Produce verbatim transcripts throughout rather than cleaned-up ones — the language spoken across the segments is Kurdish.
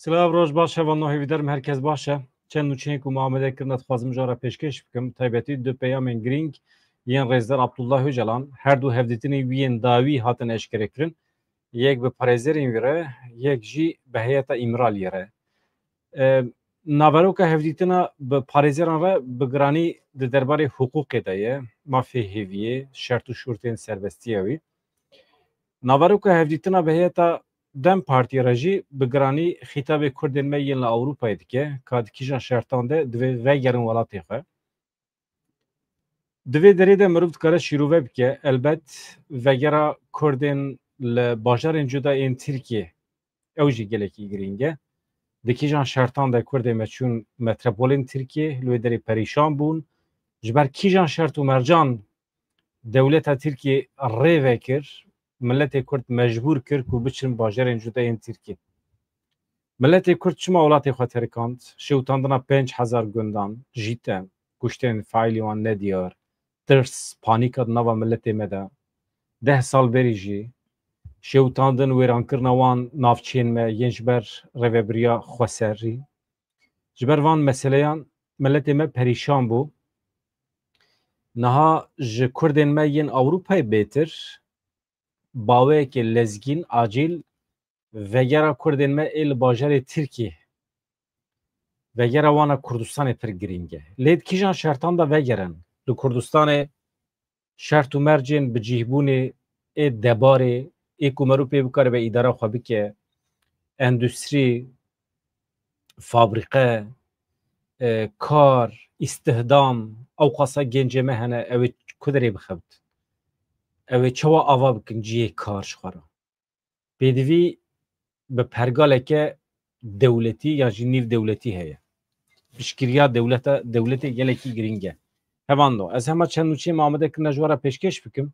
Silav, roj baş, hevalno, hêvîdarim herkes baş e. Çend nûçeyên ku me amade kirine dixwazim ji we re pêşkêş bikim. Taybetî du peyamên girîng yên rêzdar Abdullah Ocalan, her du hevdîtinên wî yên dawî hatin eşkerekirin. Yek bi parêzerên wî re, yek jî bi heyeta Îmraliyê re. E, naveroka hevdîtina bi parêzeran re bi giranî di derbarê hiqûqê de ye, mafê hêviyê, şert û şûrtên serbestiyê wî. Naveroka hevdîtina bi heyeta DEM Partiyê re jî bi giranî xîtabê Kurdên me yên li Ewropayê dike, ka di kîjan şertan de divê vegerin welatê xwe. Di vê derê de mirov dikare şîrove bike, elbet vegera Kurdên li bajarên cuda yên Tirkiyê, ew jî gelekî girîng e. Di kîjan şertan de Kurdê me çûn metropolên Tirkiyê, li wê derê perîşan bûn. Ji ber kîjan şert û mercan dewleta Tirkiyê rê vekir, miletê Kurd mecbûr kir ku biçin bajarên cuda yên Tirkiyê. Miletê Kurd çima welatê xwe terikand? Şewitandina pênc hezar gundan, JÎT'e, kuştên faîlî wan nediyar, tirs, panîka di nava miletê me de. Deh sal berî jî şewitandin, wêrankirina wan navçeyên me yên ji ber rêvebiriya xweserî. Ji ber van meseleyan miletê me perîşan bû. Niha ji Kurdên me yên Ewropayê bêtir, baweyeke lezgîn, acîl, vegera Kurdên me ê li bajarê Tirkiyê, vegera wana Kurdistanê pir girîng e. Lê di kîjan şertan de vegerin? Li Kurdistanê şert û mercên bicîhbûnê ê debarê, ê ku merû pê bikaribe îdara xwe bike, endustrî, fabrîqe, e, kar, îstihdam, ew qasa gencê me hene, ew ê ku derê bixebitin? Ew ê çawa ava bikin cihê kar ji xwe re? Pêdivî bi pergaleke dewletî ya jî nîv dewletî heye. Piştgiriya dewleta, dewletê gelekî girîng e. Hevando, ez hema çend nûçeyê me amade kirine ji we re pêşkêş bikim.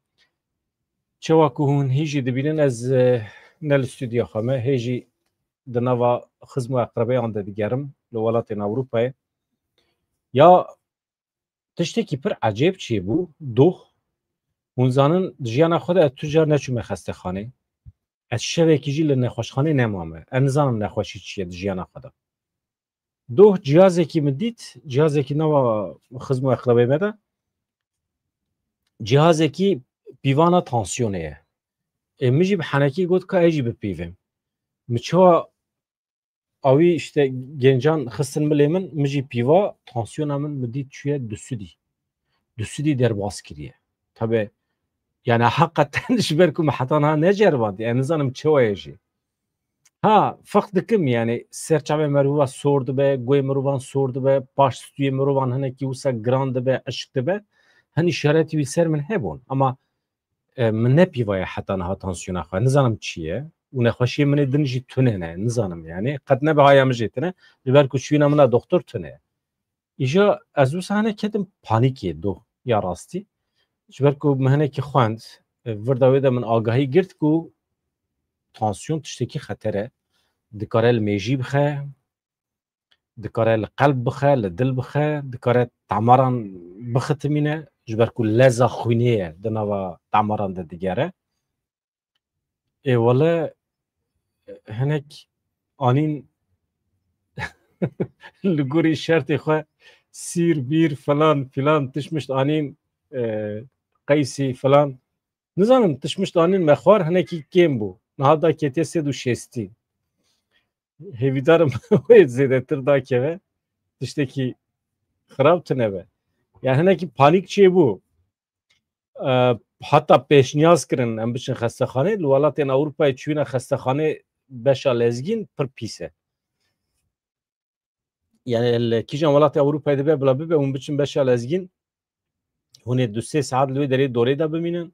Çawa ku hûn hî jî dibînin, ez, e, ne li stûdyoya xwe me, hê jî di nava xizm û eqrebeyan de digerim li welatên Ewropayê. Ya tiştekî pir ecêb çêbû, doh. Hûn zanin, di jiyana xwe de ez tu car neçûme xestexanê. Ez şevekî jî li nexweşxanê nemame. Ez nizanim nexweşî çi ye di jiyana xwe de. Doh cihazekî min dît, cihazekî nava xizm û eqrebê me de, cihazekî pîvana tansiyonê ye. Ê, min jî bi henekî got ka ez jî bipîvim. Min çawa awî işte gencan xistin milê min, min jî pîva, tansiyona min min dît çûye du sudî. Du sudî derbas kiriye. Tabi, yani heqeten ji ber ku min heta niha neceribandiye, ez nizanim çawa ye jî. Ha, feq dikim, yani ser çavê merova sor dibe, guhê mirovan sor dibe, paş stûyê mirovan hinekî wisa giran dibe, eşik dibe. Hin îşaretî wî ser min hebûn. Ama, e, min nepîvaye heta niha tansiyona xwe. Nizanim çi ye. Û nexweşiyê min ê din jî tune ne. Nizanim yani. Qet nebe haya min jê tune. Ji ber ku çûyîna min a doktor tune ye. Îja ez wisa hinek ketim panîkê, doh, ya rastî. Ji ber ku min hinekî xwend, e, virda wê de min agahî girt ku tansiyon tiştekî xeter e. Dikare li mêjî bixe, dikare li qelb bixe, li dil bixe, dikare temaran bixitimîne, ji ber ku leza xwînê ye di nava temaran de digere. Ê wele hinek anîn li gorî şertê xwe sîr, bîr, filan, filan, tişt mişt anîn, e, qeysî, filan. Nizanim, tişt mişt anîn me xwar hinekî kêm bû. Niha da ketiye sed û şêstî. Hêvîdarim wê zêdetir dakeve. Tiştekî xirab tune be. Yani hinekî panîk çêbû. E, heta pêşniyaz kirin em biçin xestexanê. Li welatên Ewropayê çûyîna xestexanê beşa lezgîn pir pîs e. Yani li kîjan welatê Ewropayê dibe bila bibe hûn biçin beşa lezgîn, hûn ê du sê saet li wê derê dorê de bimînin.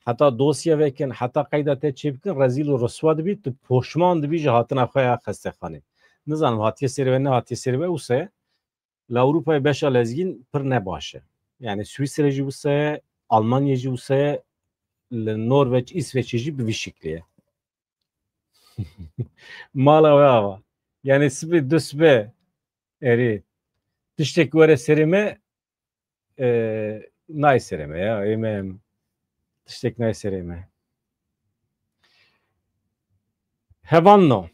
Heta dosye vekin, heta qeyda te çêbikin, rezîl û riswa dibî, tu poşman dibî ji hatina xwe ya xestexanê. Nizanim hatiye sêr ve, nehatiye sêr ve, wisa ye. Li Ewropayê beşa lezgîn pir ne baş e. Yani Swîsre jî wisa ye, Almanya jî wisa ye, li Norveç, Îsveçê jî bi vî şiklê ye. Mala we ava. Yani sibê du sibe erê tiştek were serê me, e, nayê serê me ya. Ê me tiştek nayê serê me. Hevanno.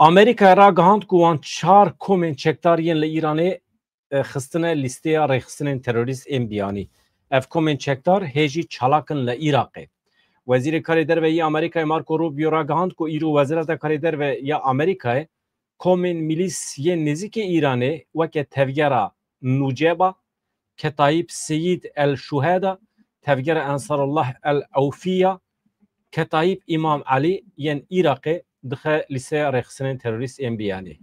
Amerîkayê ragihand ku wan çar komên çekdar yên li Îranê, e, xistine lîsteya rêxistinên terorîst ên biyanî. Ev komên çekdar hê jî çalak in li Iraqê. Wezîrê Karê Derve yê Amerîkayê Marco Rubio ragihand ku îro Wezareta Karê Derve ya Amerîkayê komên milîs yên nêzîkê Îranê weke tevgera Nuceba, Ketayîb Seyîd El Şuheda, tevgera Ensarullah El Ewfiya, Ketayîb Îmam Elî yên Iraqê dixe lîsteya rêxistinên terorîst ên biyanî.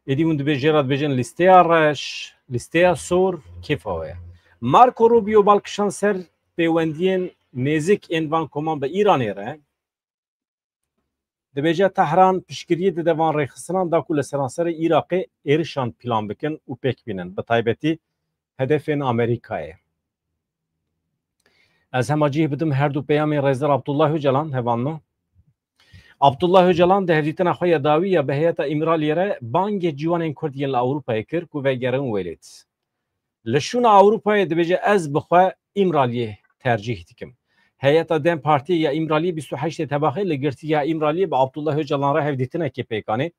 Êdî hûn dibê jê re dibêjin lîsteya reş, lîsteya sor, kêfa we ye. Marco Rubio bal kişand ser pêwendiyên nêzik ên van koman bi Îranê re. Dibêje Tehran piştgiriyê dide van rêxistinan da ku li seranserê Iraqê êrişan plan bikin û pêk bînin, bi taybetî hedefên Amerîkayê. Ez hema cih bidim her du peyamên Rêzdar Abdullah Ocalan, hevalno. Abdullah Ocalan di hevdîtina xwe ya dawî ya bi heyeta Îmraliyê re bangê ciwanên Kurd yên li Ewropayê kir ku vegerin welêt. Li şûna Ewropayê dibêje, ez bi xwe Îmraliyê tercîh dikim. Heyeta DEM Partiyê ya Îmraliyê bîst û heştê Tebaxê li girtiya Îmraliyê bi Abdullah Ocalan re hevdîtinekê pêk anî.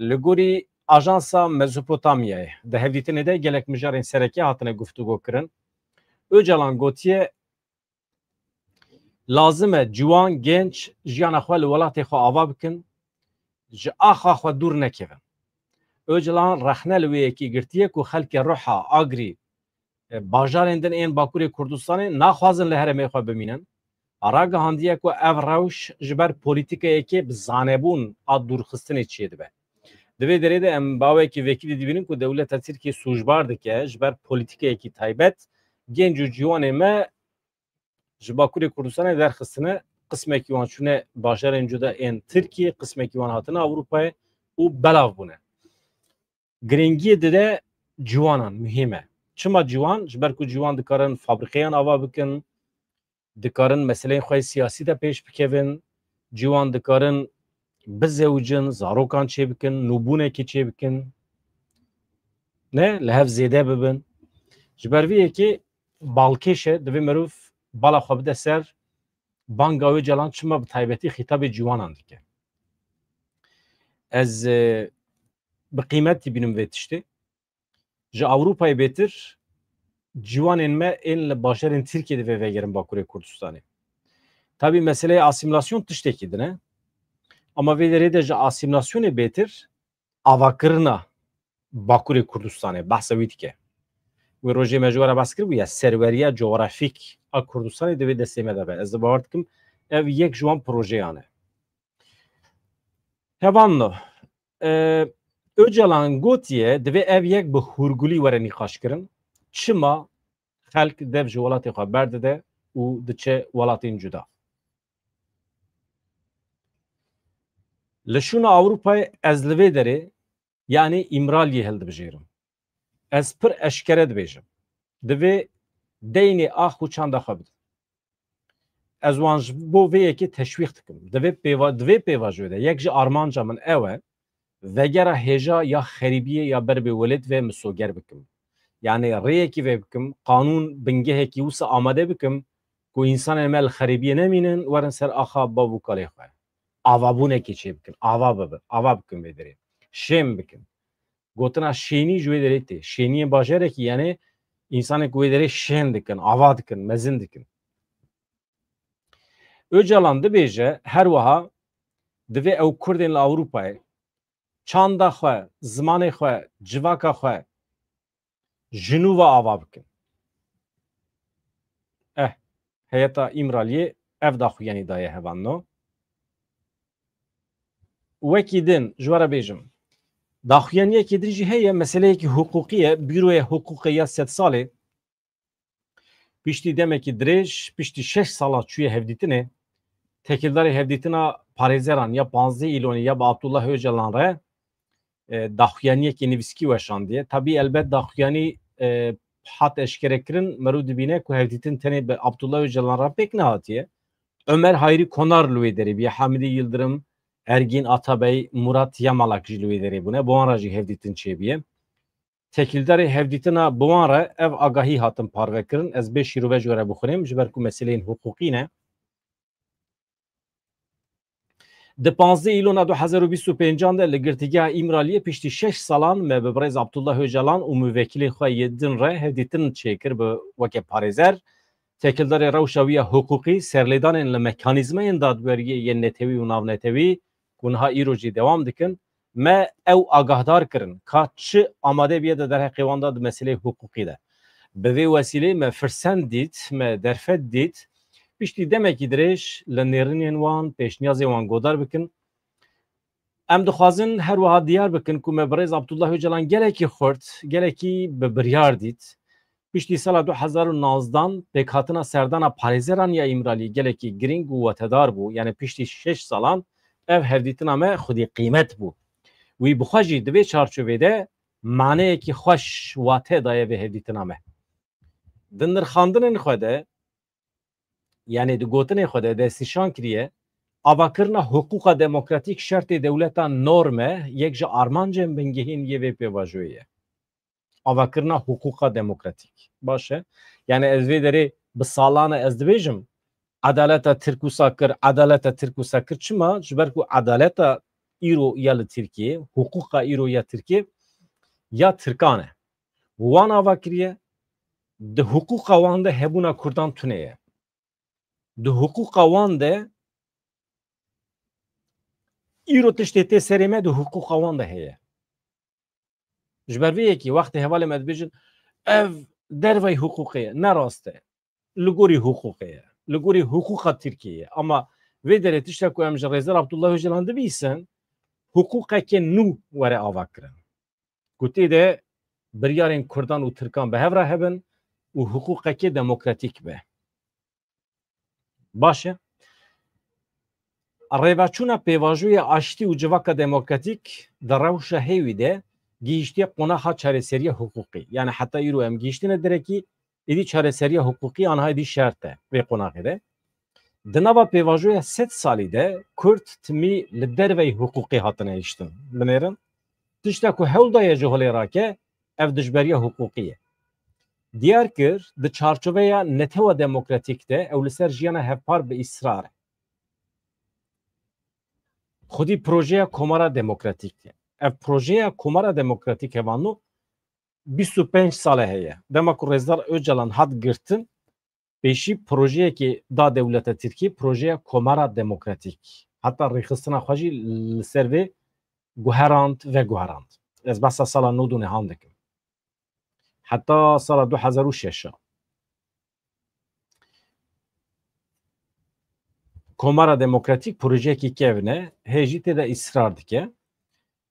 Li gorî Ajansa Mezopotamyayê di hevdîtinê de gelek mijarên sereke hatine guftûgo kirin. Ocalan gotiye, lazim e ciwan, genç jiyana xwe li welatê xwe ava bikin, ji axa xwe dûr nekevin. Ocalan rexne li wê yekê girtiye ku xelkê Ruha, Agrî, e, bajarên din ên Bakurê Kurdistanê naxwazin li herêmê xwe bimînin. Ragihandiye ku ev rewş ji ber polîtikayekê bi zanebûn a dûrxistinê çêdibe. Di vê derê de em bi awayekî vekirî dibînin ku dewleta Tirkiyê sûcbar dike ji ber polîtikayekî taybet genc û ciwanê me ji Bakurê Kurdistanê derxistine, qismekî wan çûne bajarên cuda ên Tirkiyê, qismekî wan hatine Ewropayê û belav bûne. Girîngiyê dide ciwanan, muhîm e. Çima ciwan? Ji ber ku ciwan dikarin fabrîqeyan ava bikin, dikarin meseleyên xwe yê siyasî de pêş bikevin, ciwan dikarin bizewicin, zarokan çêbikin, nûbûnekê çêbikin. Ne, li hev zêde bibin. Ji ber vê yekê balkêş e, divê mirov bala xwe bide ser banga Ocalan çima bi taybetî xîtabê ciwanan dike. Ez, e, bi qîmet dibînim vê tiştê. Ji Ewropayê bêtir ciwanên me ên li bajarên Tirkiyê divê vegerin Bakurê Kurdistanê. Tabî meseleyê asîmîlasyon tiştekî din e. Ama vê derê de ji asîmîlasyonê bêtir avakirina Bakurê Kurdistanê behsa wî dike. Wê rojê me ji we re behs kiribû ya serweriya cografîk a Kurdistanê divê destê me de be. Ez de bawer dikim ev yek ji wan projeyan e. Hevalno, e, Ocalan gotiye divê ev yek bi hûrgulî were nîqaşkirin. Çima xelk dev ji welatê xwe berdide û diçe welatên cuda? Li şûna Ewropayê ez li vê derê, yanî Îmraliyê hildibijêrim. Ez pir eşkere dibêjim. Divê deynê ax û çanda xwe bidin. Ez wan ji bo vê yekê teşwîq dikim. Divê pêva, divê pêvajoyê de yek ji armanca min ew e, vegera hêja ya xerîbiyê ya ber bê welêt ve misoger bikim. Yanî rêyekî vê bikim, qanûn bingehekî wisa amade bikim ku însanên me li xerîbiyê nemînin, werin ser axa bav û kalê xwe. Avabûnekê çê bikin, ava bibin, ava bikin vê derê. Şên bikin. Gotina şênî ji wê derê tê. Şêniyên bajarekî, yanî însanên ku wê derê şên dikin, ava dikin, mezin dikin. Ocalan dibêje, her wiha divê ew Kurdên li Ewropayê çanda xwe, zimanê xwe, civaka xwe ji nû ve ava bikin. Eh, heyeta Îmraliyê ev daxuyanî daye hevalno. Wekî din, ji we re bêjim, daxuyaniyekî din jî heye, meseleyekî hiqûqî ye, Bîroya Hiqûqê ya Sedsalê, piştî demekî dirêj, piştî şeş sala çûye hevdîtinê, tekildarê hevdîtina parêzeran ya panzdeh Îlonê ya bi Abdullah Ocalan re, e, daxuyaniyekî nivîskî weşandiye. Tabî elbet daxuyanî, e, hat eşkerekirin, merû dibîne ku hevdîtin tenê bi Abdullah Ocalan re pêk nehatiye. Ömer Hayrî Konar li wê derê bûye, Hamidî Yildirim, Ergîn Atabey, Murat Yamalak jî li wê derê bûne. Bi wan re jî hevdîtin çêbûye. Tekildarê hevdîtina bi wan re ev agahî hatin parvekirin. Ez bê şîrove ji we re bixwînim, ji ber ku meseleyên hiqûqî ne. Di panzdeh Îlona du hezar û bîst û pêncan de li Girtîgeha Îmraliyê piştî şeş salan me bi birêz Abdullah Ocalan û muvekilên xwe yê din re hevdîtin çêkir bi weke parêzer. Têkildarê rewşa wî ya hiqûqî, serlêdanên li mekanîzmayên dadweriyê yên netewî û navnetewî ku niha îro jî dewam dikin, me ew agahdar kirin ka çi amade bûye di derheqê wan de di meseleyê hiqûqî de. Bi vê wesîleyê me firsend dît, me derfet dît, piştî demekî dirêj li nêrînên wan, pêşniyazên wan godar bikin. Em dixwazin her wiha diyar bikin ku me birêz Abdullah Ocalan gelekî xurt, gelekî bi biryar dît. Piştî sala du hezar û nozdan pêkhatina serdana parêzeran ya Îmraliyê gelekî girîng û watedar bû. Yani piştî şeş salan ev hevdîtina me xwedî qîmet bû. Wî bi xwe jî di vê çarçovê de maneyekî xweş wate daye vê hevdîtina me. Di nirxandinên xwe de, yani di gotinên xwe de destnîşan kiriye, avakirina hiqûqa demokratîk şertê dewleta norm e, yek ji armancên bingehîn yê vê pêvajoyê ye. Avakirina hiqûqa demokratîk. Baş e. Yani ez vê derê bi salan e ez dibêjim, edaleta Tirk wisa kir, edaleta Tirk wisa kir. Çima? Ji ber ku edaleta îro ya li Tirkiyê, hiqûqa îro ya Tirkiyê ya Tirkan e. Wan ava kiriye, di hiqûqa wan de hebûna Kurdan tune ye. Di hiqûqa wan de îro tiştê tê serê me di hiqûqa wan de heye. Ji ber vê yekê wextê hevalê me dibêjin, ev dervey hiqûqê ye, ne rast e. Li gorî hiqûqê ye. Li gorî hiqûqa Tirkiyê ye. Ama vê derê tişta ku em ji Rêzdar Abdullah Ocalan dibîsin, hiqûqeke nû were avakirin. Ku tê de biryarên Kurdan û Tirkan bi hev re hebin û hiqûqekê demokratîk be. Baş e. Rêveçûna pêvajoya aştî û civaka demokratîk di rewşa hêwî de gihîştiye qonaxa çareseriya hiqûqî. Yani heta îro em gihîştine derekî, êdî çareseriya hiqûqî aniha êdî şert e vê qonaxê de. Di nava pêvajoya sed salî de Kurd timî li derveyî hiqûqê hatine hiştin. Binêrin, tişta ku hewl daye ji holê rake, ev dijberiya hiqûqî ye. Diyar kir, di çarçoveya netewa demokratîk de ew li ser jiyana hevpar bi îsrar e. Xwedî projeya Komara Demokratîk e. Ev projeya Komara Demokratîk hevalno bîst û pênc sal e heye. Dema ku Rêzdar Ocalan hat girtin, pêşî projeyekê da dewleta Tirkî, projeya Komara Demokratîk. Heta rêxistina xwe jî li ser vê guherand, veguherand. Ez behsa sala nod û nehan dikim. Heta sala du hezar û şeş a. Komara Demokratîk projeyekî kevn e, hê jî tê de îsrar dike.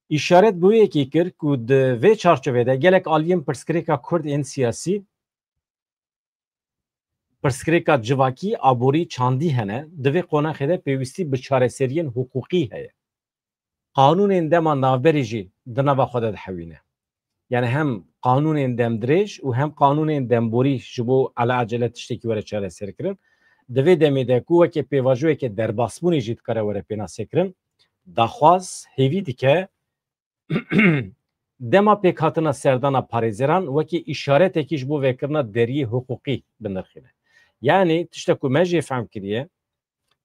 Îşaret bi wê yekê kir ku di vê çarçovê de gelek aliyên pirsgirêka Kurd ên siyasî, pirsgirêka civakî, aborî, çandî hene, di vê qonaxê de pêwîstî bi çareseriyên hiqûqî heye. Qanûnên dema navberê jî di nava xwe de dihewîne. Yani hem qanûnên demdirêj û hem qanûnên demborî ji bo eleacele tiştekî were çareserkirin. Di vê demê de ku weke pêvajoyeke derbasbûnê jî dikare were pênasekirin, daxwaz hêvî dike dema pêkhatina serdana parêzeran wekî îşaretekî ji bo vekirina deriyê hiqûqî binirxîne. Yani tiştek ku me jê fehm kiriye,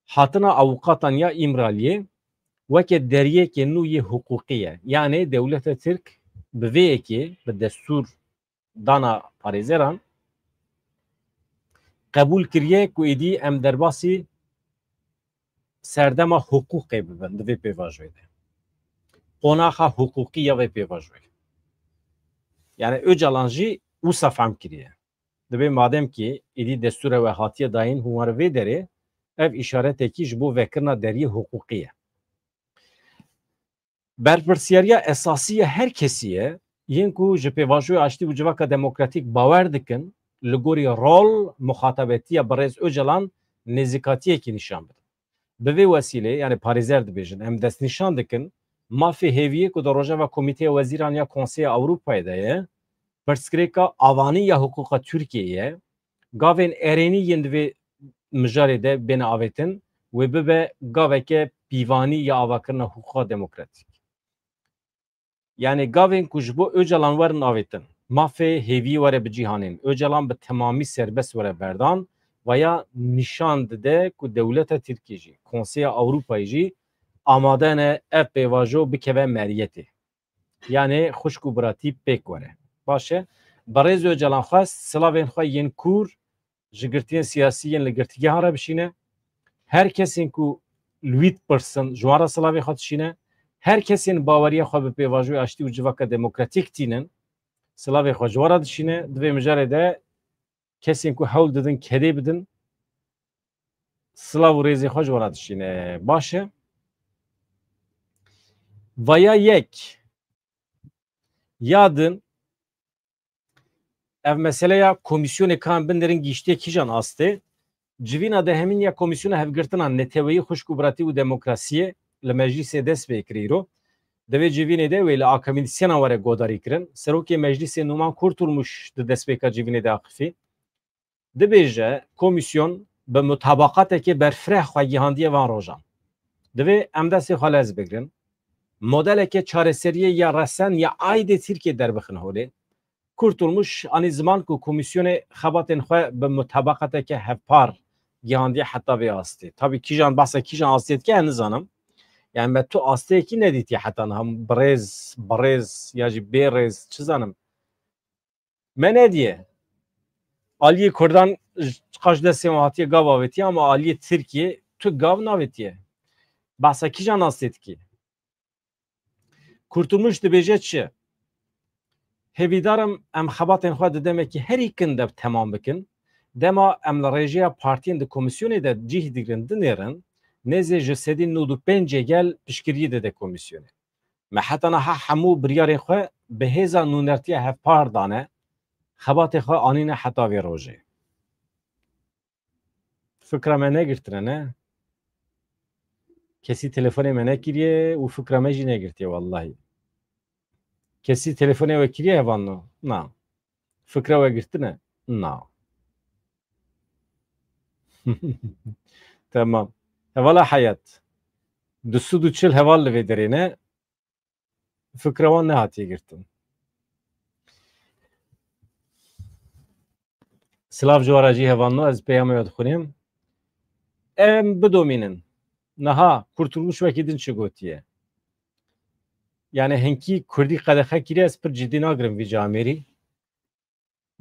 hatina avûkatan ya Îmraliyê weke deriyekê nû yê hiqûqî ye. Yanê dewleta Tirk bi vê yekê, bi destûr dana parêzeran, qebûl kiriye ku êdî em derbasî serdema hiqûqê bibin di vê pêvajoyê de. Qonaxa hiqûqî ya vê pêvajoyê. Yani Ocalan jî wisa fehm kiriye. Dibê madem ki êdî destûra we hatiye dayîn, hûn were vê derê, ev îşaretekî ji bo vekirina deriyê hiqûqî ye. Berpirsiyariya esasî ya her kesî ye, yên ku ji pêvajoya aştî û civaka demokratîk bawer dikin, li gorî rol, muxatabetiya birêz Ocalan nêzîkatiyekî nîşan bidin. Bi vê wesîlê, yani parêzer dibêjin, em destnîşan dikin, mafê hêviyê ku di rojeva Komîteya Wezîran ya Konseya Ewropayê de ye, pirsgirêka avanî ya hiqûqa Tirkiyeyê ye, gavên erênî yên di vê mijarê de bêne avêtin, wê bibe gaveke pîvanî ya avakirina hiqûqa demokratîk. Yani gavên ku ji bo Ocalan werin avêtin, mafê hêviyê were bicîhanîn, Ocalan bi temamî serbest were berdan, vaya nîşan dide ku dewleta Tirkiyê jî, Konseya Ewropayê jî amade ne ev pêvajo bikeve meriyetê. Yanê xwişk û biratî pêk were. Baş e. Birêz Ocalan xwest silavên xwe yên kûr ji girtiyên siyasî yên li girtîgehan re bişîne. Her kesên ku li wî dipirsin, ji wan re silavê xwe dişîne. Her kesên baweriya xwe bi pêvajoyê aştî û civaka demokratîk tînin, silavê xwe ji wan re dişîne. Di vê mijarê de kesên ku hewl didin kedê bidin, silav û rêzê xwe ji wan re dişîne. Baş e. Vaya yek ya din, ev meseleya komîsyonê ka em binêrin gihîştiye kîjan astê? Civîna dehemîn ya Komîsyona Hevgirtina Neteweyî, Xwişk û Biratî û Demokrasiyê li Meclîsê dest pê kir îro. Di vê civînê de wê li akademîsyenan were godarî kirin. Serokê Meclîsê Numan Kurtulmuş di destpêka civînê de axifî. Dibêje, komîsyon bi mutabaqatekê berfireh xwe gihandiye van rojan. Divê em destê xwe lez bigrin. Modeleke çareseriyê ya resen ya aîdê Tirkiyê derbixin holê. Kurtulmuş anî ziman ku komîsyonê xebatên xwe bi mutabaqateke hevpar gihandiye heta vê astê. Tabî kîjan behsa kîjan astê dike ez nizanim. Yani me tu asteyekî nedîtiye heta niha, birêz, birêz ya jî bêrêz, çi zanim. Me nediye. Aliyê Kurdan j-, çiqas destê wan hatiye gav avêtiye ama aliyê Tirkiyê tu gav navêtiye. Behsa kîjan astê dikî? Kurtulmuş dibêje çi? Hêvîdar im em xebatên xwe di demekî herî kin de temam bikin. Dema em li rêjeya partiyên di komîsyonê de cih digrin dinêrin, nêzê ji sedî nod û pêncê gel piştgiriyê dide komîsyonê. Me heta niha hemû biryarên xwe bi hêza nûnertiya hevpar dane, xebatê xwe anîne heta vê rojê. Fikra me negirtine, ne? Kesî telefonê me nekiriye û fikra me jî negirtiye wellahî. Kesî telefonê we kiriye hevalno? Na. Fikra we girtine? Na. Tamam. Hevala Heyat. Du sed û çil heval li vê derê ne. Fikra wan nehatiye girtin. Silav ji we re jî hevalno, ez peyamê we dixwînim. Em bidomînin. Niha Kurtulmuş wekî din çi gotiye? Yani hinkî Kurdî qedexe kiriye, ez pir cidî nagirim vî camêrî.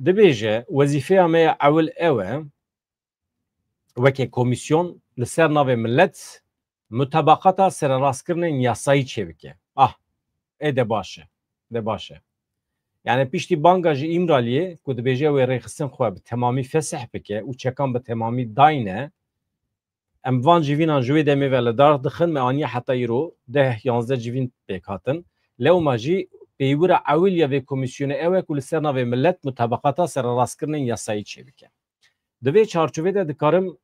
Dibêje, wezîfeya me ya ewil ew e, weke komîsyon li ser navê milet mutabaqata sererastkirinên yasayî çêbike. Ah, ê de baş e. De baş e. Yani piştî banga ji Îmraliyê ku dibêje wê rêxistin xwe bi temamî fesih bike û çekan bi temamî dayne, em van civînan ji wê demê ve li dar dixin, me aniye heta îro deh yanzdeh civîn pêk hatin. Lewma jî pêwira ewil ya vê komîsyonê ew e ku li ser navê milet mutabaqata sererastkirinên yasayî çêbike. Di vê çarçovê de dikarim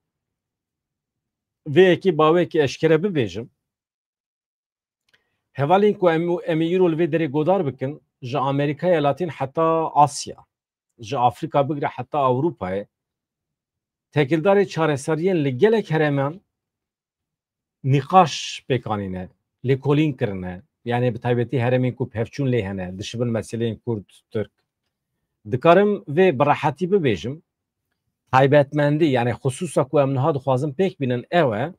vê yekê bawekî eşkere bibêjim. Hevalên ku em, em ê îro li vê derê godar bikin, ji Amerîkaya Latîn heta Asya, ji Afrîka bigire heta Ewropayê, têkildarê çareseriyên li gelek herêman nîqaş pêk anîne, lêkolîn kirine, yani bi taybetî herêmên ku pevçûn lê hene, dişibin meseleyên Kurd, Tirk. Dikarim vê bi rehetî bibêjim, taybetmendî, yani xisûsa ku em niha dixwazin pêk bînin ew e,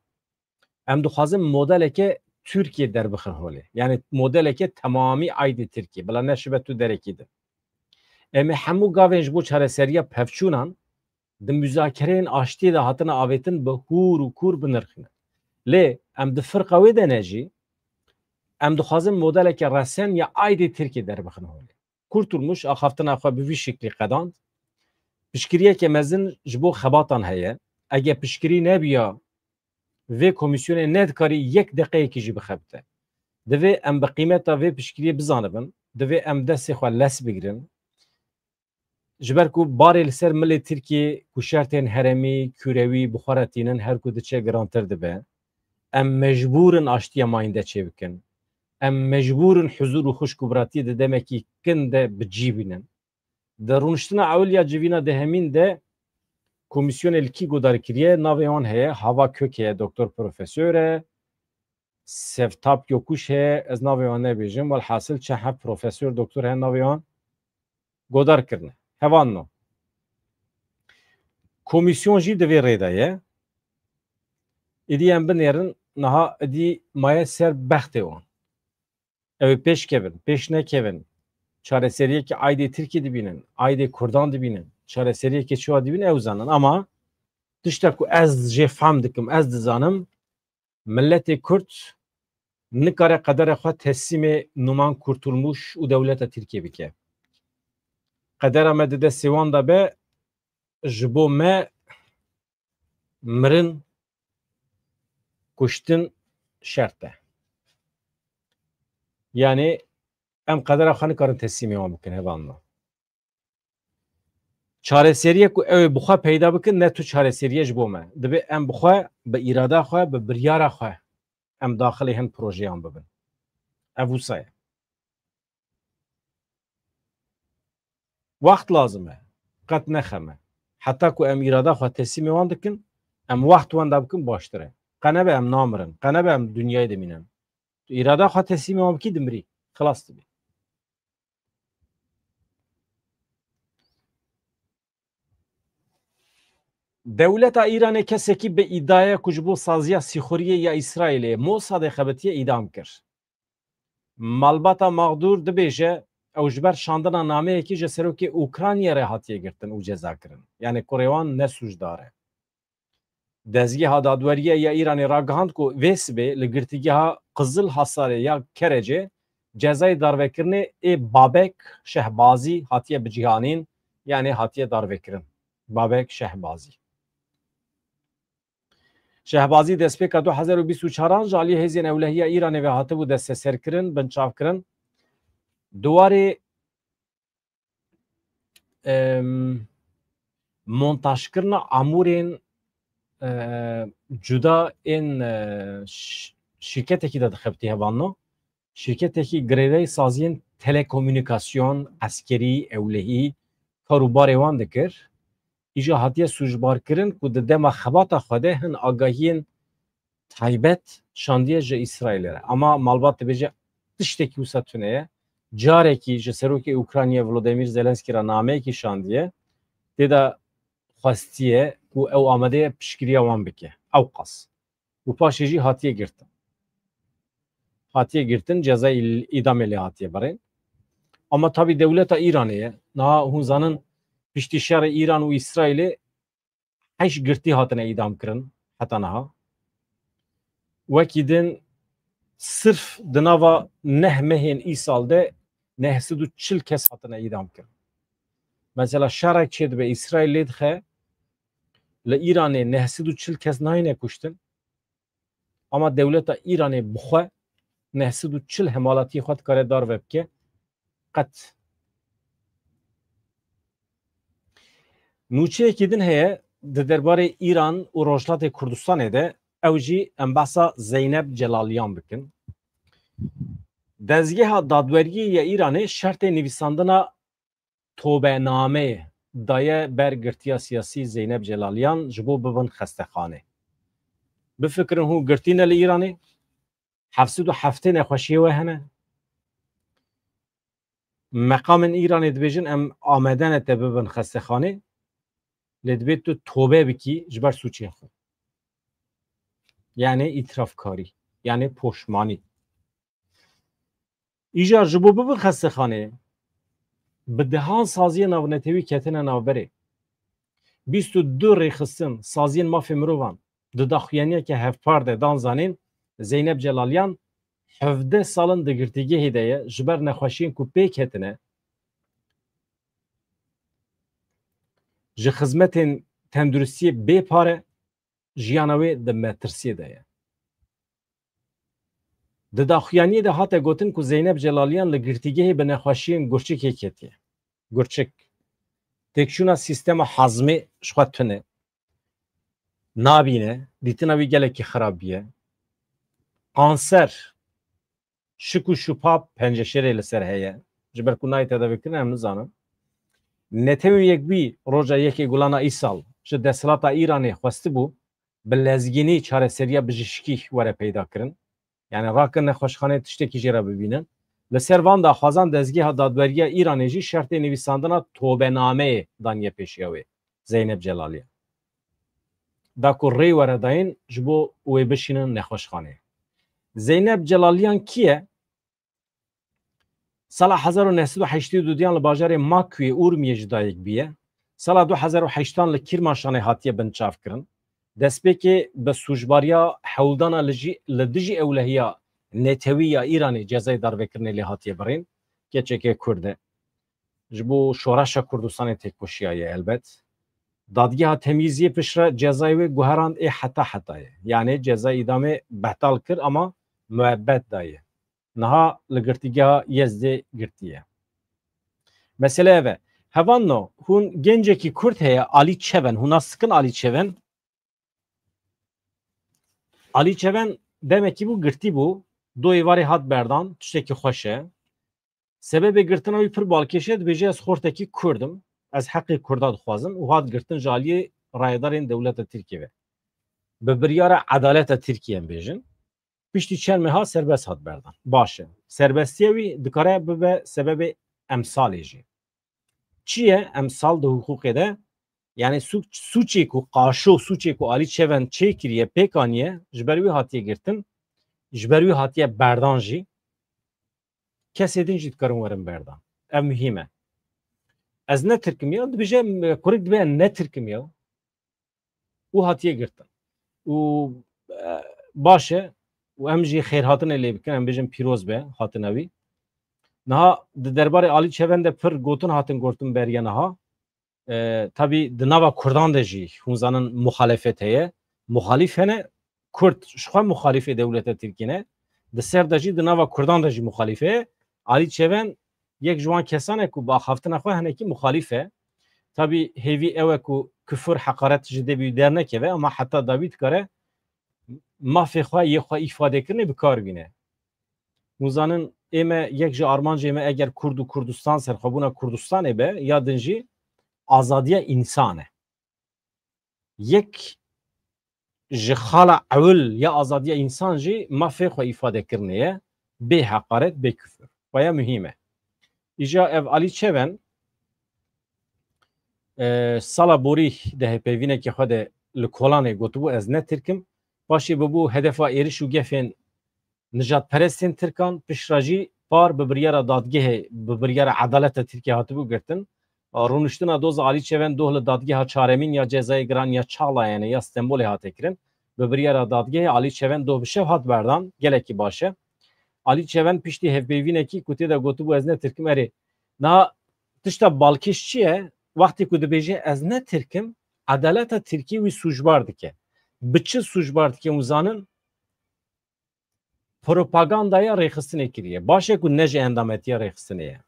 em dixwazin modeleke Tirkiye derbixin holê. Yani modeleke temamî aîdî Tirkiye, bila neşibe tu derekî de. Em ê hemû gavên ji bo çareseriya pevçûnan di muzakereyên aştiyê de hatine avêtin bi hûr û kûr binirxînin. Lê em di firqa wê de ne jî, em dixwazin modeleke resen ya aîdê Tirkiyê derbixin holê. Kurtulmuş axaftina xwe bi vî şiklî qedand. Piştgiriyeke mezin ji bo xebatan heye. Ege piştgirî nebiya, vê komîsyonê nedikarî yek deqeyekî jî bixebite. Divê em bi qîmeta vê piştgiriyê bizanibin, divê em destê xwe les bigirin. Ji ber ku barê li ser milê Tirkiyê ku şertên herêmî, kûrewî bi xwe re tînin, her ku diçe girantir dibe. Em mecbûr in aştiya mayînde çêbikin. Em mecbûr in huzûr û xwişk û biratiyê di demekî kin de bi cî bînin. Di rûniştina ewil ya civîna dehemîn de komîsyonê li kî godar kiriye, navê wan heye, Hava Kök heye, doktor profesor e, Sevtap Yokuş heye, ez navê wan nebêjim, welhasil çend heb profesor, doktor hene navê wan godar kirine. Hevalno. Komîsyon jî di vê rê de ye. Êdî em binêrin, niha êdî maye ser bextê wan. Ew ê pêş kevin, pêş nekevin, çareseriyekê aydê Tirkî dibînin, aydê Kurdan dibînin, çareseriyekê çawa dibînin ew zanin. Ama tiştek ku ez jê fehm dikim, ez dizanim, miletê Kurd nikare qedera xwe teslîmê Numan Kurtulmuş û dewleta Tirkiyê bike. Qedera me di destê wan de be, ji bo me mirin, kuştin şert e. Yanî em qedera xwe nikarin teslîmê wan bikin, hevalno. Çareseriyê ku ew ê bi xwe peyda bikin, ne tu çareseriyê ji bo me. Dibe em bi xwe, bi îrada xwe, bi biryara xwe em daxilê hin projeyan bibin. Ev wisa ye. Wext lazim e. Qet nexeme. Heta ku em îrada xwe teslîmê wan dikin, em wext wenda bikin baştir e. Qe nebe em namirin. Qe nebe em dinyayê dimînin. Tu îrada xwe teslîmê wan bikî, dimirî. Xilas dibî. Dewleta Îranê kesekî bi îdiaya ku ji bo saziya sîxuriyê ya Îsraîlê Mossadê xebitiye îdam kir. Malbata mexdûr dibêje, ew ji ber şandina nameyekî ji serokê Ukraynayê re hatiye girtin û ceza kirin. Yanî kurê wan ne sûcdar e. Dezgeha dadweriyê ya Îranê ragihand ku vê sibê li girtîgeha Qizil Hasarê ya Kerecê cezayê darvekirinê ê Babek Şehbazî hatiye bicihanîn, yanî hatiye darvekirin. Babek Şehbazî. Şehbazî destpêka du hezar û bîst û çaran ji aliyê hêzên ewlehiya Îranê ve hatibû desteserkirin, binçavkirin. Di warê, em, montajkirina amûrên, e, cuda ên, e, ş-, şîrketekî de dixebitî hevalno. Şîrketekî girêdayî saziyên telekomûnîkasyon, eskerî, ewlehî, kar û barê wan dikir. Îja hatiye sûcbarkirin ku di dema xebata xwe de hin agahiyên taybet şandiye ji Îsraîlê re. Ama malbat dibêje tiştekî wisa tune ye. Carekî ji serokê Ukraynayê Volodymyr Zelenskî re nameyekî şandiye. Tê de xwestiye ku ew amade ye piştgiriya wan bike. Ewqas. Û paşê jî hatiye girtin. Hatiye girtin, cezayê îl-, îdamê lê hatiye birîn. Ama tabî dewleta Îranê ye. Niha hûn zanin piştî şerê Îran û Îsraîlê heşt girtî hatine îdam kirin heta niha. Wekî din sirf di nava neh mehên îsal de neh sed û çil kes hatine îdam kirin. Mesela şerek çêdibe, Îsraîl lê dixe, li Îranê neh sed û çil kes nayêne kuştin. Ama dewleta Îranê bi xwe neh sed û çil hemalatiyê xwe dikare darve bike. Qet. Nûçeyekî din heye di derbarê Îran û Rojhilatê Kurdistanê de, ew jî em behsa Zeynep Celaliyan bikin. Dezgeha dadweriyê ya Îranê şertê nivîsandina tobenameyê daye ber girtiya siyasî Zeynep Celaliyan ji bo bibin xestexanê. Bifikirin hûn girtî ne li Îranê, heft sed û heftê nexweşiyê we hene. Meqamên Îranê dibêjin em amade ne te bibin xestexanê, lê dibê tu tobe bikî ji ber sûcên xwe. Yanî îtirafkarî, yanî poşmanî. Îcar ji bo bibin xestexanê, bi dehan saziyên navnetewî ketine navberê. Bîst û du rêxistin saziyên mafê mirovan di daxuyaniyeke hevpar de dan zanîn, Zeynep Celaliyan hevdeh sal in di girtîgehê de ye, ji ber nexweşiyên ku pêk ketine, ji xizmetên tenduristiyê bê pare, jiyana wê di metirsiyê de ye. Di daxuyaniyê de hate gotin ku Zeynep Celaliyan li girtîgehê bi nexweşiyên gurçikê ketiye. Gurçik. Têkçûna sîstema hazmê ji xwe tune. Nabîne, dîtina wî gelekî xirab bûye. Kanser, şik û şupa penceşêrê li ser heye. Ji ber ku nayê tedavîkirin em nizanin. Netewên Yekbûyî roja yekê Gulana Îsal ji desthilata Îranê xwestibû bi lezgînî çareseriya bijîşkî were peyda kirin. Yanî rakin nexweşxaneyê tiştekî jê re bibînin. Li ser van daxwazan dezgeha dadweriya Îranê jî şertê nivîsandina tobenameyê daniye pêşiya wê, Zeynep Celaliyan. da ku rê were dayîn ji bo wê bişînin nexweşxanê. Zeynep Celaliyan kî ye? Sala hezar û neh sed û heştê û dudiyan li bajarê Makuyê Urmiyê ji dayik bûye. Sala du hezar û heştan li Kîrmanşanê hatiye binçavkirin. Destpêkê bi sûcbariya hewldana li jî, li dijî ewlehiya netewî ya Îranê cezayê darvekirinê lê hatiye birîn. Keçeke Kurd e. Ji bo şoreşa Kurdistanê têkoşiyaye elbet. Dadgeha Temyîziyê piştre cezayê wê guherand ê heta heta ye. Yanê cezayê îdamê betal kir ama muebbet daye. Niha li girtîgeha Yezdê girtiye. Mesele ev e. Hevanno, hûn gencekî Kurd heye, Alî Çeven. Hûn nas dikin Alî Çeven? Alî Çeven demekî bû, girtî bû. Do êvarê hat berdan, tiştekî xweş e. Sebebê girtina wî pir balkêş e, dibêje, ez xortekî Kurd im, ez heqê Kurda dixwazim û hat girtin ji aliyê rayedarên dewleta Tirkiyê ve. Bi biryara edaleta Tirkiyê em bêjin. Piştî çend meha serbest hat berdan. Baş e. Serbestiya wî dikare bibe sebebê emsalê jî. Çi ye emsal di hiqûqê de? Yani sû-, sûcê ku qaşo, sûcê ku Alî Çeven çêkiriye, pêk aniye, ji ber wî hatiye girtin, ji ber wî hatiye berdan jî. Kesê din jî dikarin werin berdan. Ev muhîm e. Ez ne Tirk im ya, dibêje, kurik dibe ne Tirk im ya. Û hatiye girtin. Û, e, baş e, û em jî xêrhatinê lê bikin, em bêjin pîroz be hatina wî. Niha di derbarê Alî Çeven de pir gotin hatin gotin beriya niha. E, tabî di nava Kurdan de jî hûn zanin muxalefet heye. Muxalîf hene, Kurd ji xwe muxalîfê dewleta Tirkî ne. Di ser de jî di nava Kurdan de jî muxalîf e. Alî Çeven yek ji wan kesan e ku bi axaftina xwe hinekî muxalîf e. Tabî hêvî ew e ku kufur, heqaret ji dê wî dernekeve, ama heta dawî dikare mafê xwe yê xwe îfadekirinê bi kar bîne. Hûn zanin, ê me, yek ji armancê me eger Kurd û Kurdistan, serxwebûna Kurdistanê be, ya din jî azadiya însan e. Yek ji xala ewil ya azadiya însan jî mafê xwe îfadekirinê ye, bê heqaret, bê kufir. Xweya muhîm e. Îja ev Alî Çeven, e, sala borî de hevpeyvînekê xwe de li Kolanê gotibû, ez ne Tirk im. Paşê bibû hedefa êriş û gefên nijadperestên Tirkan, piştre jî par bi biryara dadgehê, bi biryara edaleta Tirkiye hatibû girtin. Rûniştina doza Alî Çeven doh li dadgeha çaremîn ya Cezayê Giran ya Çağlayanê ya Stenbolê hate kirin. Bi biryara dadgehê Alî Çeven doh bi şev hat berdan, gelekî baş e. Alî Çeven piştî hevpeyvînekî ku tê de gotibû, ez ne Tirk im, erê. Niha tişta balkêş çi ye? Wextê ku dibêje ez ne Tirk im, edaleta Tirkiyê wî sûcbar dike. Bi çi sûcbar dike hûn zanin? Propagandaya rêxistinê kiriye. Baş e ku ne ji endametiya rêxistinê ye.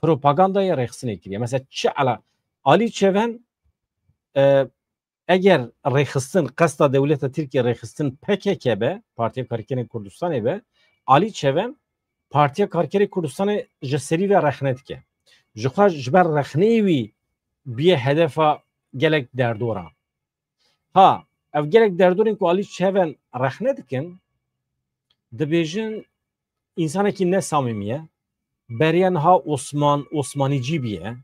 Propagandaya rêxistinê kiriye. Mesela çi ala-, Alî Çeven, e, eger rêxistin, qesta dewleta Tirkiye rêxistin P K K be, Partiya Karkerên Kurdistanê be, Alî Çeven Partiya Karkerê Kurdistanê ji serî ve rexne dike. Ji xwe ji ber rexneyê wî bûye hedefa gelek derdoran. Ha, ev gelek derdorên ku Alî Çeven rexne dikin, dibêjin însanekî ne samîmî ye. Beriya niha Osman, Osmanîcî bûye.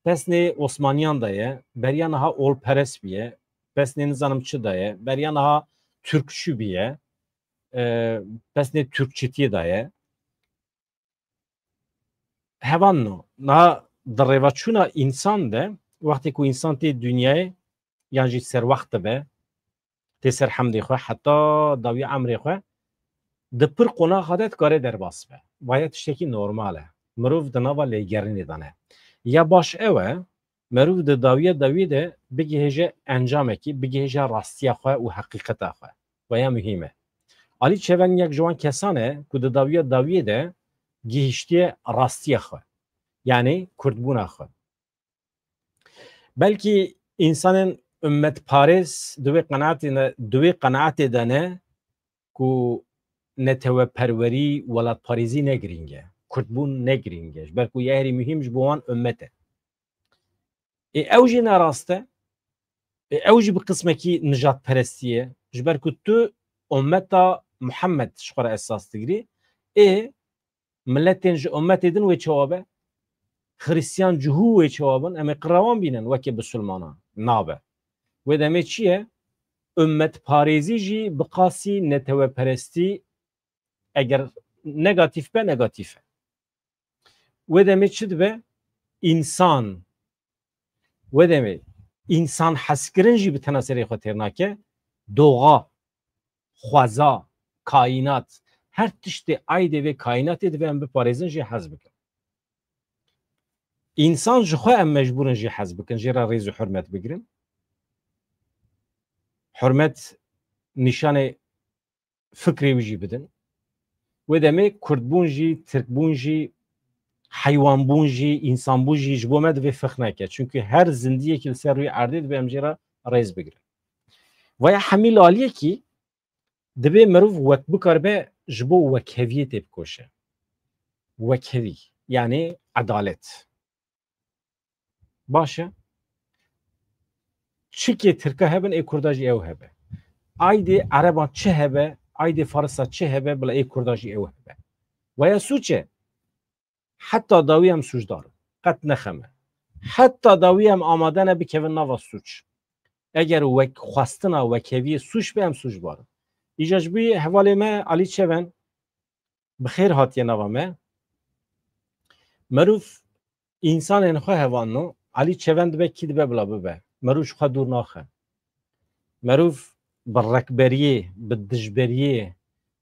Pesnê Osmaniyan de ye. Beriya niha olperest bûye. Pesnê nizanim çi de ye. Beriya niha Türkçü bûye. E, pesnê Türkçütiyê de ye. Hevanno, niha di rêvaçûna însan de, wextê ku însan tê dinyayê, yan jî serwext dibe, tê ser hemdê xwe, heta dawiya emrê xwe, di pir qonaxa de dikare derbas be. Vaya tiştekî normal e. Mirov di nava lêgerînê de ne. Ya baş ew e, Meriv di dawiya dawiyê de bigihêje encamekî, bigihêje rastiya xwe û heqîqeta xwe. Vaya muhîm e. Alî Çeven yek ji wan kesan e ku di dawiya dawiyê de gihiştiye rastiya xwe. Yanî kurdbûna xwe. Belkî însanên ummetparêz di wê qenaetê ne, di wê qenaetê de ne ku neteweperwerî, welatparêzî ne girîng e. Kurdbûn ne girîng e. Ji ber ku ya herî muhîm ji bo wan ummet e. Ê ew jî ne rast e. Ê ew jî bi qismekî nijadperestî ye. Ji ber ku tu ummeta Muhammed ji xwe re esas digirî, ê miletên ji ummetê din wê çawa be? Xiristiyan, Cihû wê çawa bin? Em ê qirra wan bînin weke bisilmanan. Nabe. Wê demê çi ye? ummetparêzî jî bi qasî neteweperestî eger negatîf be, negatîf e. Wê demê çi dibe? Însan. Wê demê însan hezkirin jî bi tena serê xwe têr nake. Doğa, xweza, kaînat, her tiştê aydê vê kaînatê divê em biparêzin, jê hez bikin. Însan ji xwe em mecbûr in jê hez bikin, jê re rêz û hurmet bigirin. Hurmet nîşanê fikrê wî jî bidin. Wê demê kurdbûn jî, tirkbûn jî, heywanbûn jî, însanbûn jî ji bo me divê fix neke. Çunkî her zindiyekî li ser rûyê erdê divê em jê re rêz bigirin. Vaya hemî li aliyekî divê mirov wek bikaribe ji bo wekheviyê têbikoşe. Wekhevî, yanî edalet. Baş e. Çikê Tirka hebin, ê Kurda jî ew hebe. Aydê Ereban çi hebe, aydê Farisa çi hebe, bila ê Kurda jî ew hebe. Waya sûc e. Heta dawî em sûcdar in. Qet nexeme. Heta dawî em amade ne bikevin nava sûc. Eger wek xwestina wekheviyê sûc be, em sûcbar in. Îja ji bo hevalê me Alî Çeven bi xêr hatiye nava me. Merûv însanên xwe hevanno. Alî Çeven dibe kî dibe bila bibe. Merûv ji xwe dûr naxe. Merûv bi rekberiyê, bi dijberiyê,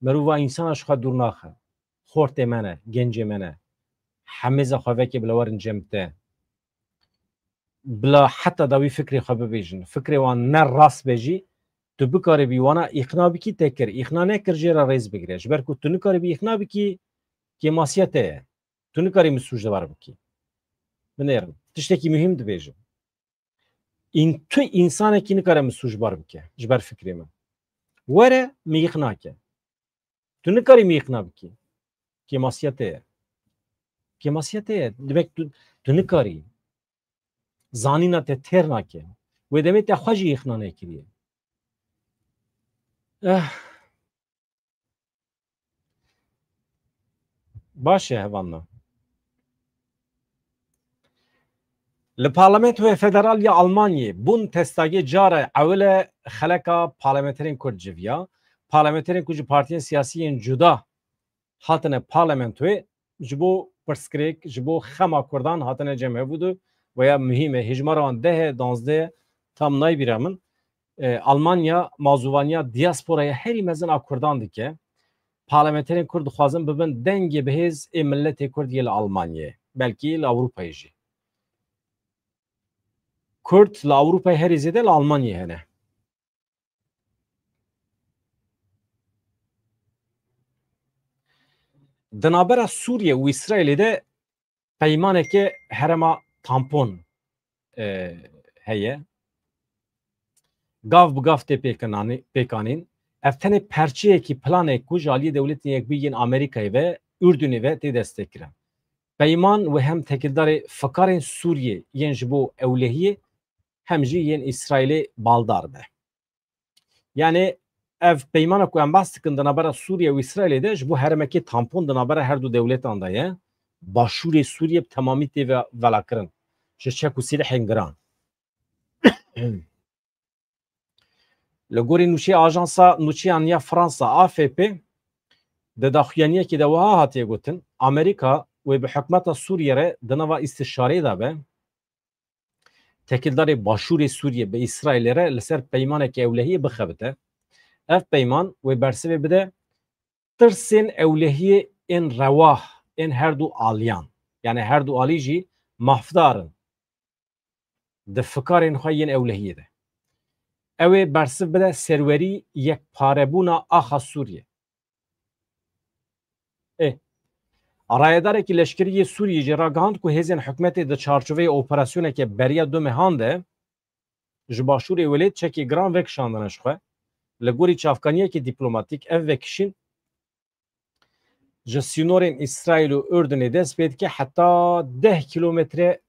merûva însana ji xwe dûr naxe. Xortê me ne, gencê me ne. Hemêza xwe veke bila werin cem te. Bila heta dawî fikrê xwe bibêjin. Fikrê wan ne rast be jî, tu bikaribî wana îqna bikî, te kir. Îqna nekir, jê re rêz bigire. Ji ber ku tu nikaribî îqna bikî, kêmasiya te ye. Tu nikarî min sûcdar bikî. Binêrin. Tiştekî muhîm dibêjim. În-, tu însanekî nikare min sûcbar bike ji ber fikrê min. Were min îqna ke. Tu nikarî min îqna bikî. Kêmasiya te ye. Kêmasiya te ye. Demek tu, tu nikarî. Zanîna te têr nake. Wê demê te xwe jî îqna nekiriye. Eh. Baş e, hevanna. Li Parlamentoya Federal ya Almanyê, Bundestagê cara ewil e xeleka parlamenterên Kurd civiya. Parlamenterên ku ji partiyên siyasî yên cuda hatine parlamentoyê, ji bo pirsgirêk, ji bo xema Kurdan hatine cem hevûdu. Weya muhîm e, hêjmara wan deh e, danzdeh e, tam nayê bîra min. E, Almanya mazûvaniya diasporaya herî mezin a Kurdan dike. Parlamenterên Kurd dixwazin bibin dengê bihêz ê miletê Kurd yê li Almanyayê. Belkî li Ewropayê jî. Kurd li Ewropayê herî zêde li Almanyayê hene. Di navbera Sûriye û Îsraîlê de peymaneke herêma tampon, e, heye. Gav bi gav tê pêkinanî-, pêkanîn. Ev tenê perçeyekî planek ku ji aliyê Dewletên Yekbûyî yên Amerîkayê ve Urdunê ve tê destekirin. Peyman wê hem tekildarê fikarên Sûriyê yên ji bo ewlehiyê hem jî yên Îsraîlê baldar be. Yanî ev peymana ku em behs dikin di navbera Sûriye û Îsraîlê de ji bo herêmekê tampon di navbera her du dewletan de ye. Başûrê Sûriye bi temamî tê ve velakirin. Ji çek û sîlehên giran. Li gorî nûçeyê ajansa nûçeyan ya Fransa A F P, di daxuyaniyekê de wiha hatiye gotin, Amerîka wê bi hikûmeta Sûriye re di nava îstişareyê de be, tekildarê Başûrê Sûriyê bi Îsraîlê re li ser peymaneke ewlehiyê bixebite. Ev peyman wê bersivê bide tirsên ewlehiyê ên rewah ên her du aliyan. Yanî her du alî jî mafdar in di fikarên xwe yên ewlehiyê de. Ew ê bersiv bide serwerî yekparebûna axa Sûriyê. Ê, rayedarekî leşkerî yê Sûriyê jî ragihand ku hêzên hikûmetê di çarçoveyê operasyoneke beriya du mehan de ji başûrê welêt çekê giran vekişandine ji xwe. Li gorî çavkaniyekî dîplomatîk ev vekişîn ji sînorên Îsraîl û Urdunê dest pê dike, heta deh kîlometre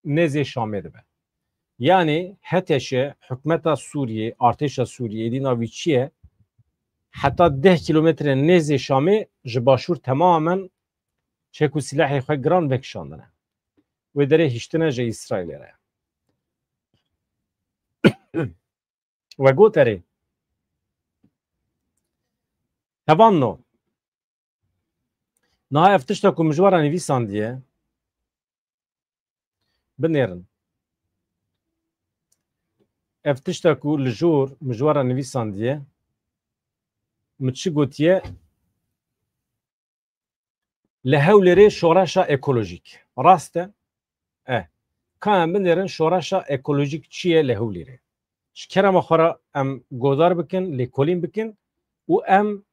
nêzê Şamê dibe. Yanî H T Ş, hikûmeta Sûriyê, artêşa Sûriyê, êdî navî çi ye? Heta deh kîlometre nêzê Şamê ji başûr temamen çek û sîlehê xwe giran vekişandine. Wê derê hiştine ji Îsraîlê re. We got erê. Hevalno. Niha ev tişta ku min ji we re nivîsandiye, binêrin. Ev tişta ku li jor min ji we re nivîsandiye, min çi gotiye? Li Hewlêrê şoreşa ekolojîk. Rast e? E. Ka em binêrin şoreşa ekolojîk çi ye li Hewlêrê? Ji kerema xwe re em godar bikin, lêkolîn bikin û em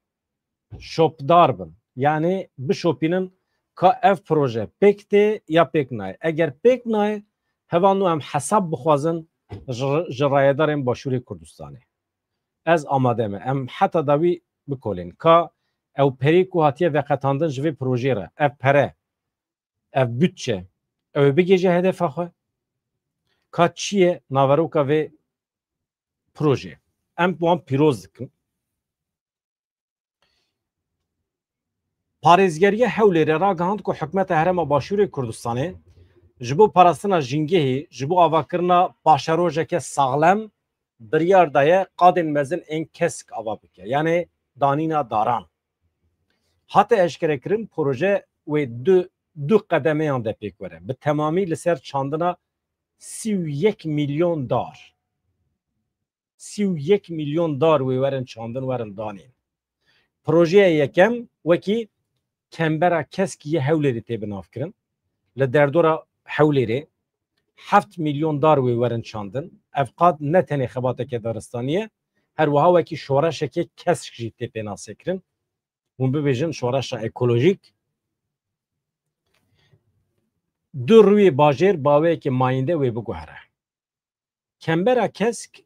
şopdar bin. Yanî bişopînin ka ev proje pêk tê ya pêk nayê. Eger pêk nayê, hevalno em hesab bixwazin ji, ji rayedarên Başûrê Kurdistanê. Ez amade me. Em heta dawî bikolên. Ka ew perê ku hatiye veqetandin ji vê projeyê re, ev pere, ev budçe, ew ê bigihêje hedefa xwe? Ka çi ye naveroka vê projeyê? Em wan pîroz dikin. Parêzgeriya Hewlêrê ragihand ku hikûmeta Herêma Başûrê Kurdistanê ji bo parastina jîngehê, ji bo avakirina paşerojeke saxlem biryar daye qadên mezin ên kesk ava bike, yanê danîna daran. Hate eşkerekirin, proje wê du, du qedemeyan de pêk were. Bi temamî li ser çandina sî û yek milyon dar. Sî û yek milyon dar wê werin çandin, werin danîn. Projeya yekem wekî Kembera Kesk yê Hewlêrê tê binavkirin. Li derdora Hewlêrê heft milyon dar wê werin çandin. Ev qad ne tenê xebateke daristanî ye, her wiha wekî şoreşeke kesk jî tê pênasekirin. Hûn bibêjin şoreşa ekolojîk. Du rûyê bajêr baweyeke mayînde wê biguhere. Kembera Kesk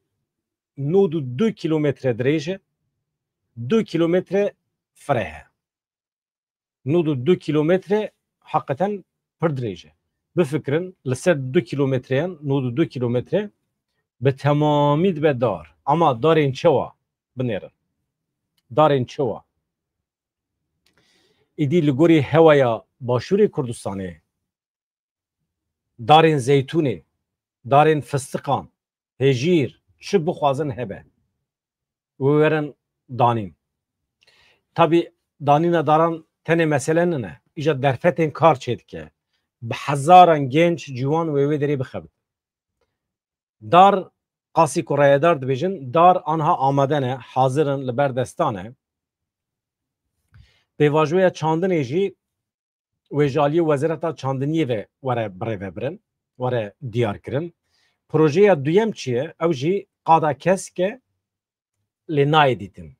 nod û du kîlometre dirêj e, du kîlometre fireh e. Nod û du kîlometre heqeten pir dirêj e. Bifikirin, li ser du kîlometreyan, nod û du kîlometre bi temamî dibe dar. Ama darên çewa? Binêrin. Darên çewa? Îdî li gorî hewaya Başûrê Kurdistanê, darên zeytûnê, darên fistiqan, hejîr, çi bixwazin hebe, wê werin danîn. Tabî danîna daran tenê mesele nine, îja derfetên kar çêdike. Bi hezaran genc, ciwan wê wê derê bixebitin. Dar, qasî ku rayedar dibêjin, dar anha amade ne, hazir in, li ber destan e. Pêvajoya çandinê jî wê ji aliyê Wezareta Çandiniyê ve were birêvebirin, were diyar kirin. Projeya duyem çi ye? Ew jî qada kesk e, lê nayê dîtin.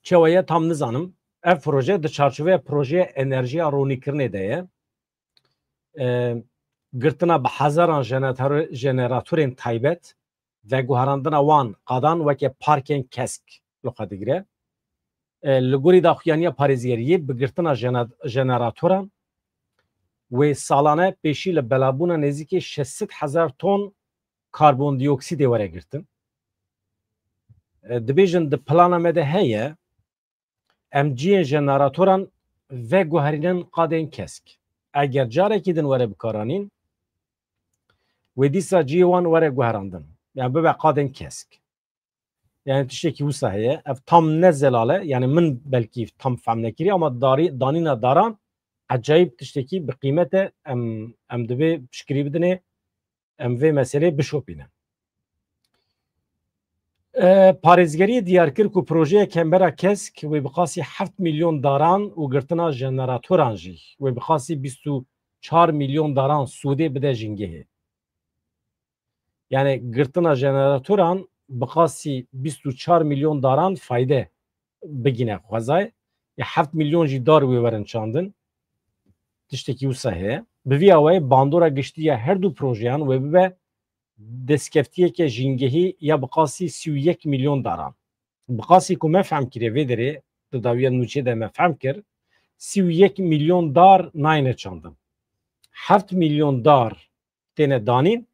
Çawa ye tam nizanim. Ev proje di çarçoveya projeya enerjiya ronîkirinê de ye. E, girtina bi hezaran jeneratore-, jeneratorên taybet, veguherandina wan qadan weke parkên kesk li xwe digire. E, li gorî daxuyaniya parêzgeriyê bi girtina jene-, jeneratoran wê salane pêşî li belabûna nêzîkî şeş sed hezar ton karbondioksîdê were girtin. E, dibêjin di plana me de heye, em cihên jeneratoran veguherînin qadên kesk. Eger carekî din were bikaranîn, wê dîsa cihê wan were guherandin. Yani bibe qadên kesk. Yani tiştekî wisa heye. Ev tam ne zelal e. Yani min belkî tam fehm nekiriye ama darî, danîna daran ecayîb tiştekî bi qîmet e. Em, em divê piştgirî bidinê. Em vê meselê bişopînin. E, parêzgeriyê diyar kir ku projeya Kembera Kesk wê bi qasî heft milyon daran û girtina jeneratoran jî wê bi qasî bîst û çar milyon daran sûdê bide jîngehê. Yani girtina jeneratoran bi qasî bîst û çar milyon daran fayde bigîne xwezayê. Ya heft milyon jî dar wê werin çandin. Tiştekî wisa heye. Bi vî awayê bandora giştî ya her du projeyan wê bibe destkeftiyeke jîngehî ya bi qasî sî û yek milyon daran. Bi qasî ku me fehm kiriye vê derê, di dawiya nûçê de me fehm kir, sî û yek milyon dar nayne çandin. Heft milyon dar têne danîn,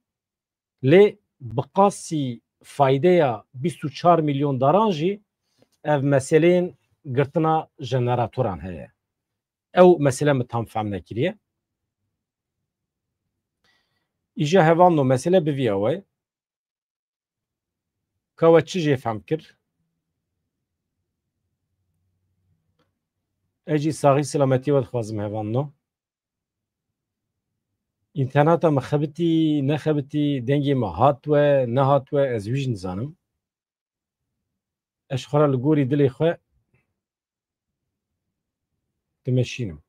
lê bi qasî faydeya bîst û çar milyon daran jî ev meseleyên girtina jeneratoran heye. Ew mesele min tam fehm nekiriye. Îja hevalno mesele bi vî awayê. Ka we çi jê fehm kir? Ez jî saxî selametî we dixwazim hevalno. Înterneta me xebitî, nexebitî, dengê me hat we, nehat we, ez wî jî nizanim. Ez ji xwe re li gorî dilê xwe dimeşînim.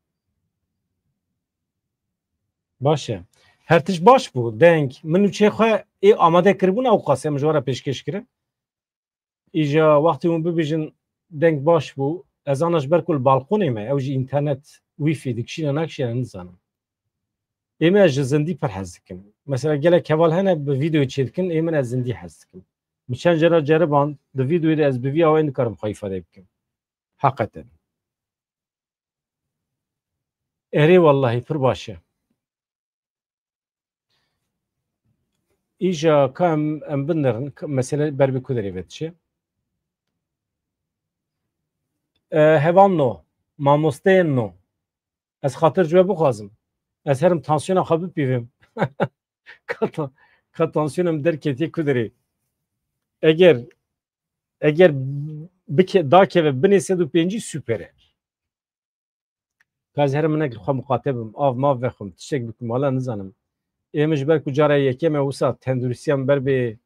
Baş e. Her tişt baş bû. Deng. Min nûçeyê xwe ê amade kiribûn, ewqas em ji we re pêşkêş kirin. Îja wextê hûn bibêjin deng baş bû, ez ana ji ber ku li balkonê me, ew jî înternet, wîfî dikişîne nakişîne nizanim. Ê min ez ji zindî pir hez dikim. Mesela gelek heval hene bi vîdeoyê çêdikin, ê min ez zindî hez dikim. Min çend cara ceriband, di vîdeoyê de ez bi vî awayî nikarim xwe îfade bikim. Heqeten. Erê wellahî pir baş e. Îja ka em, em binirin, k-, mesele ber bi ku derê ve diçe. E, hevalno, mamosteyên no. Ez xatir ji we bixwazim. Ez herim tansiyona xwe bipîvim. Ka ta-, ka tansiyona min derketiye ku derê. Eger, eger bike-, dakeve binê sed û pêncî super e. Ka ez herim hinek li xwe muqate bim, av mav vexwim, tiştek bikim, wala nizanim. Ê min ji ber ku cara yekem e, wisa tenduristiya min ber bê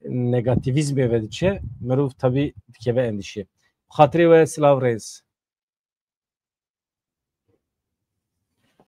negatîvîzmê ve diçe, mirov tabî dikeve endîşê. Bi xatirê we silav rêz.